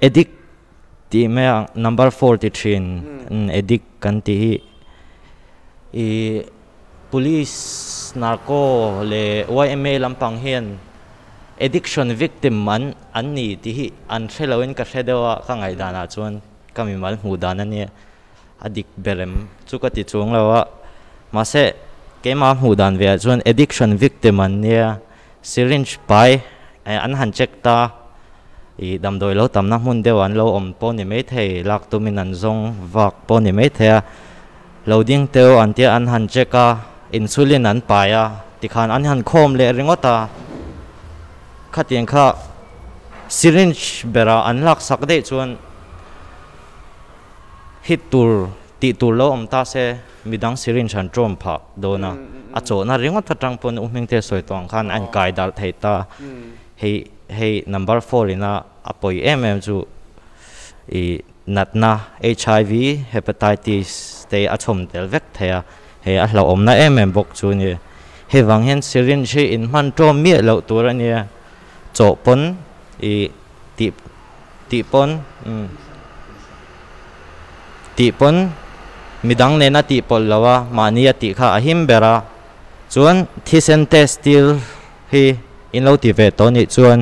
addict tih mai ang number four ti thin addict kan tih hi ih police narco leh yma lampang hian addiction victim an an ni tih hi an hre lo in ka hre deuh a ka ngaihdan ah chuan ka mimal hmuh dan a nia a dik ber em chu ka ti chuang lo a mahse keimah hmuh dan ve ah chuan addiction victim an nia. Syringe pai an han check ta, ih damdawi lo tamna hmun deuh an lo awm pawh ni maithei, lak tumin an zawng vak pawh ni maithei a, lo ding teuh an tia an han check a, insulin an pai a, tikhan an han khawm leh ringawt a, khatiang kha syringe berah an lak sak daih chuan hit tur tih tur lo awm ta se midang syringe an ṭawm phah dawn a, a chawhna ringawt atang pawn U Hmingte sawi tawh ang khan a inkai darh theih ta. Hei hei number four ina a pawi em em chu ih natna HIV, Hepatitis te a chhawm tel vek thei a, hei a hlauhawmna em em bawk chu a ni. Hei vang hian syringe hi inhman ṭawm miah loh tur a nia, chawh pawn ih tih tih pawn umm tih pawn midang nena tih pawlh lo a mahni a tih kha a him ber a chuan thisen test tir hi in lo ti ve tawh nih chuan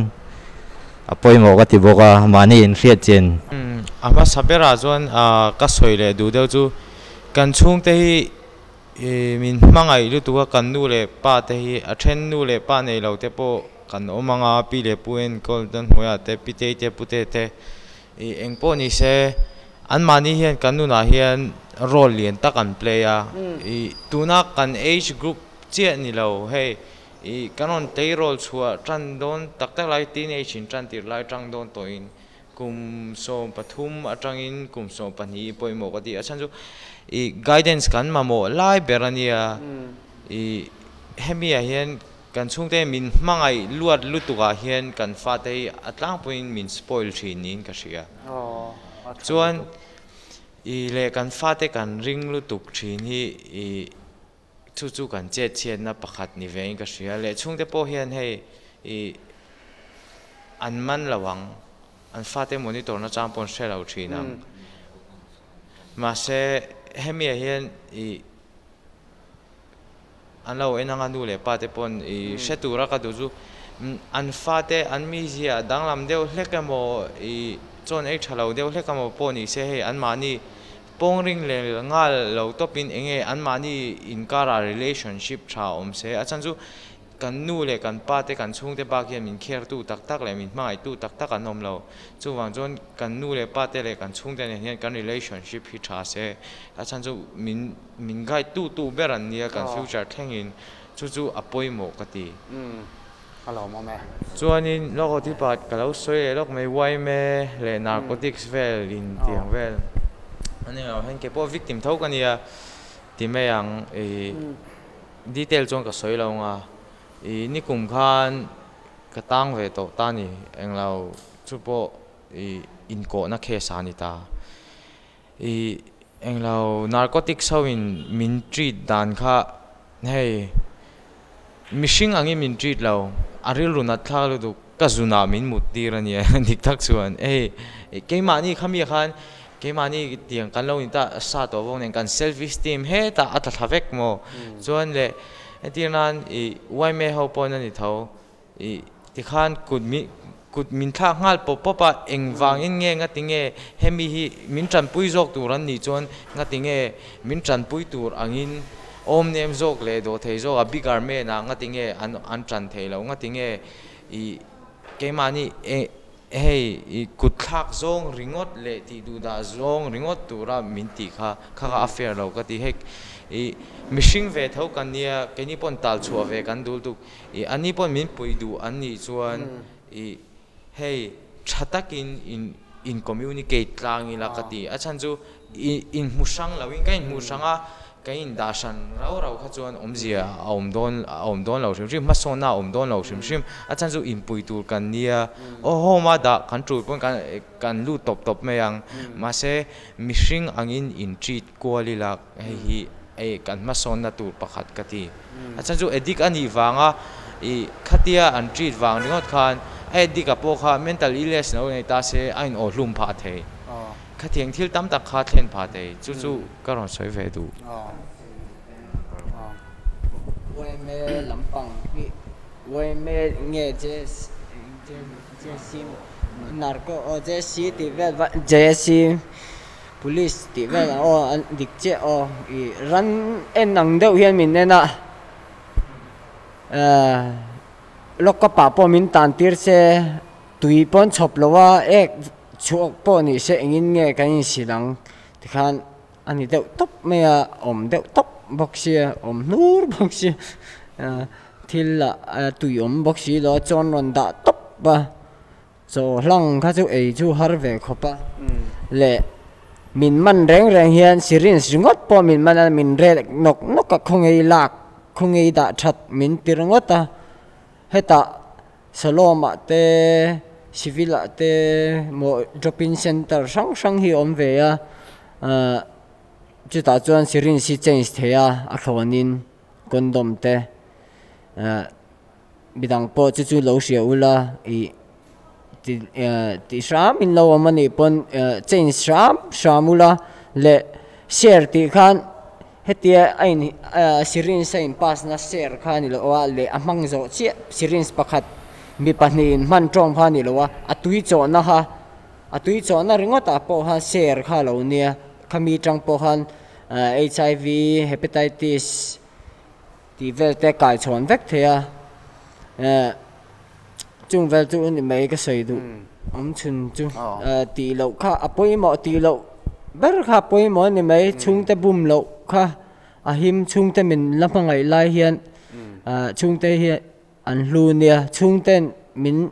a pawimawh ka ti bawk a mahni inhriat chin. A hmasa berah chuan ka sawi leh duh deuh chu kan chhungte hi min hmangaih lutuk a kan nu leh pa te hi a then nu leh pa nei lo te pawh kan awm ang a pi leh pu enkawl te hnuaiah te pi tei te pu te te Ih eng pawh ni se, anmahni hian kan nunah hian role lian tak an play a. Ih tuna kan age group chiah ni lo hei ih kan rawn tleirawl chhuah tan dawn tak tak lai teenage in tan tirh lai tang dawn tawhin kum 13 atangin kum 12 pawimawh ka ti a. A chhan chu ih guidance kan mamawh lai ber a nia. Ih hemi ah hian Kan chhungte min hmangaih luat lutuk ah hian kan fate hi a tlangpuiin min spoil thin niin ka hria. Chuan i leh kan fate kan ring lutuk thin hi i chu chu kan chet chhiatna pakhat ni vein ka hria. Leh chhungte pawh hian hei i an man lo ang, an fate monitor na chang pawh an hre lo thin ang. Mahse hemi ah hian i. An lo en anga nu leh pa te pawn i hre tura ka duh chu an fate an mizia danglam deuh hlek emaw i chawn ei tha lo deuh hlek emaw pawh ni se hei anmahni pawng ring leh nghal lo tawpin eng nge anmahni inkara relationship tha awm se a chhan chu. Kan nu leh kan pa te kan chhungte bak hian min care tu tak tak leh min hmangaih tu tak tak an awm lo. Chuvang chuan kan nu leh pa te leh kan chhungte nen hian kan relationship hi tha se a chhan chu min min guide tu tu ber an nia kan future thlengin chu chu a pawimawh ka ti. Umm a lawmawm e. Chuanin lawk aw tipa ka lo sawi leh lawk mai yma leh narcotics vel in tiang vel a ni lo hian keipawh victim tho ka nia ti mai ang ih. Detail chuan ka sawi lo anga, i nikum khan ka tang ve tawh ta ni, englo chu pawh i inkawhna case ah a ni ta. I englo narcotics ho in min treat dan kha hei mihring angin min treat lo, a rilru nat thlak lutuk ka zunah min mut tir a nia dik tak chuan hei keimahni khami khan Keimahni tiang kan lo inta sa tawh vawk nen kan self esteem hetah a tla thla vek maw? Chuan leh entir nan ih yma ho pawn a ni tho ih tikhan kut min kut min thlak nghal pawp pawp a engvangin nge ngati nge hemi hi min tanpui zawk tur an nih chuan ngati nge min tanpui tur angin awm nem zawk leh dawh thei zawk a bigger man ah ngati nge an an tan thei lo ngati nge ih keimahni eh Hei, i kut thlak zawng ringawt leh tih duh dah zawng ringawt tura min tih kha, kha kha a fair lo ka ti. Hei, i mihring ve tho kan nia, keini pawn tal chhuah ve kan dul tuk. I ani pawn min pui duh an nih chuan i hei, tha takin in in communicate tlang ila ka ti. A chhan chu I inhmu hrang lo in ka inhmu hrang a, ka indah hran rau rau kha chuan awmzia a awm dawn a awm dawn lo hrim hrim, hmasawnna a awm dawn lo hrim hrim. A chhan chu inpui tur kan nia, aw home a dah kan tul pawn kan kan lut tawp tawp mai ang. Mahse mihring angin in treat kual ila hei hi ei kan hmasawnna tur pakhat ka ti. A chhan chu addict a nih vanga i khatia an treat vang ringawt khan a addict a pawh kha mental illness lo nei ta se a in awhlum phah thei. Khatiang thil tam tak kha thlen phah thei, chu chu ka rawn sawi ve duh. Yma lampang hi yma nge JC narco aw JC tih vel va JC police tih vel ang aw an dik chiah aw ih ran en ang deuh hian min en a lawk ka pah pawh min tan tir se tui pawn chhawp lo a ek Chhuak pawh ni se engin nge kan insil ang tikhan a ni deuh tawp mai a, awm deuh tawp bawk sia, awm hnur bawk sia, thil ah tui awm bawk si lo a chuan rawn dah tawp a, chaw hlang kha chu ei chu har ve khawp a, leh min man reng reng hian syringe ringawt pawh min man a, min rek nawk nawk a khawngei lak khawngei dah that min ti ringawt a, hetah. Salom ah te, civil ah te maw drop in center hrang hrang hi a awm ve a, ahh chutah chuan syringe hi change thei a, a thlawnin condom te ahh midang pawh chu chu lo hria ula ih ti ahh tih hram in lo awm a nih pawn ahh change hram hram ula leh share tih khan. Hetia a in syringe a in pass na share kha a ni lo a leh a hmang zawh chiah syringe pakhat mi pahnih in hman tawng kha a ni lo a, a tui chawhna kha a tui chawhna ringawt ah pawh khan share kha a lo nia khami tang pawh khan HIV hepatitis tih vel te kai chhawn vek thei a chung vel chu ni mai ka sawi duh awm chhun chu tih loh kha a pawimawh tih loh ber kha a pawimawh a ni mai chhungte bum loh kha a him chhungte min la hmangaih lai hian chhungte hi an hlu nia chhungten min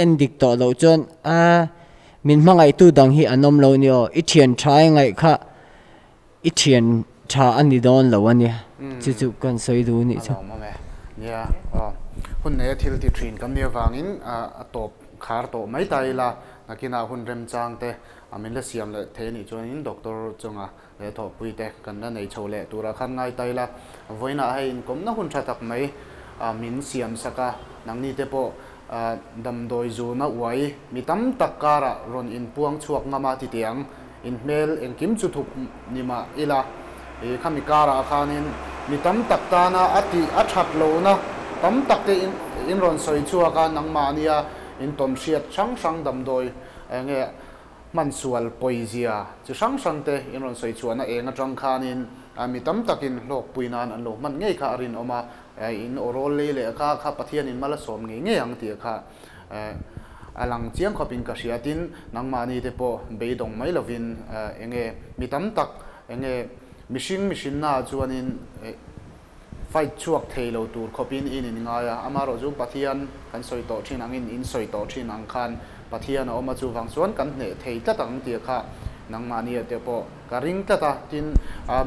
en dik tawh loh chuan a min hmangaihtu dang hi an awm lo a ni aw i thian tha e ngaih kha I thian tha a ni dawn lo a nia, chu chu kan sawi duh nih chu. A lawm awm e. Nia, aw. Hun neia thil ti thin kan nih avangin a tawp khar tawh mai ta ila, nakinah hun remchang te min la siam leh thei a nih chuanin doctor chunga leh thawhpui te kan la nei chho leh turah khan ngai ta ila, vawiinah hei inkawmna hun tha tak mai min siam sak a, nangni te pawh damdawi zuna uai mi tam tak karah rawn inpuang chhuak ngam a ti teh ang. In hmel engkim chu thup ni mah ila, i khami karah khanin mi tam tak tana a tih a that lohna tam tak te in rawn sawi chhuak a, nangmahnia in tawn hriat hrang hrang damdawi eng nge hmansual pawizia chi hrang hrang te in rawn sawi chhuahna eng atang khanin mi tam takin hlawkpui nan an lo hman ngei kha a rinawm a, in awrawl lei leh kha kha Pathianin mal a sawm ngei ngei ang tih kha a lang chiang khawpin ka hria. Tin, nangmahni te pawh beidawng mai lovin enge mi tam tak enge mihring mihrinnaah chuanin fight chhuak thei lo tur khawpin in in ngai a, amaherawh chu Pathian kan sawi tawh thin angin in sawi tawh thin ang khan Pathian a awm a, chuvang chuan kan hneh thei tlat ang tih kha nangmahni ah te pawh ka ring tlat a, tin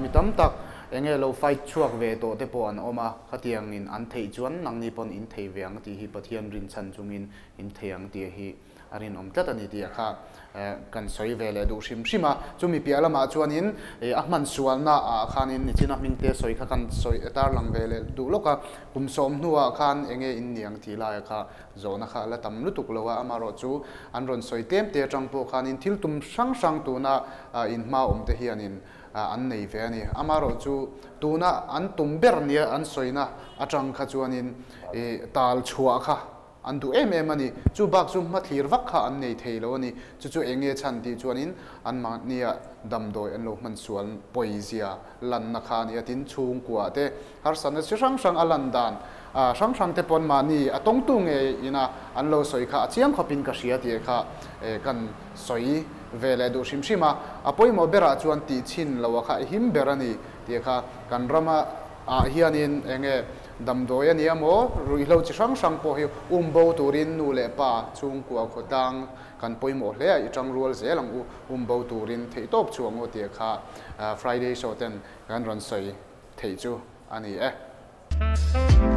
mi tam tak enge lo fight chhuak ve tawh te pawh an awm a, khatiangin an theih chuan nangni pawn in thei ve ang tih hi Pathian rinchhan chungin in thei ang tih hi a rinawm tlat a ni tih kha kan sawi ve leh duh hrim hrim a. Chumi piah lamah chuanin a hman sualna ah khanin nichina hmingte sawi kha kan sawi tarlang ve leh duh lawk a. Kum sawm hnuah khan enge in niang tih laia kha zawhna kha a la tam lutuk lo a, amaherawh chu an rawn sawi tlem te atang pawh khanin thil tum hrang hrang tuna inhma awm te hianin an nei ve a ni. Amaherawh chu tuna an tum ber nia an sawina atang kha chuanin tal chhuah kha An duh em em a ni. Chu bak chu hmathlir vak kha an nei thei lo a ni. Chu chu eng nge chhan tih chuanin an mahnia damdawi an lo hman sual pawizia lanna kha a ni a. Tin, chhungkua te harsatna chi hrang hrang a lan dan hrang hrang te pawn mahni a tawngtu ngei ina an lo sawi kha a chiang khawpin ka hria tih kha kan sawi ve leh duh hrim hrim a. A pawimawh berah chuan tih chhin loha kha i him ber a ni tih kha kan rama ah hianin eng nge Damdawi a nia maw? Ruihhlo chi hrang hrang pawh hi um bo turin nu leh pa chhungkua khawtlang kan pawimawh hle a, i tang rual zel ang u, um bo turin theihtawp chu ang u tih kha Friday show ten kan rawn sawi theih chu a ni e.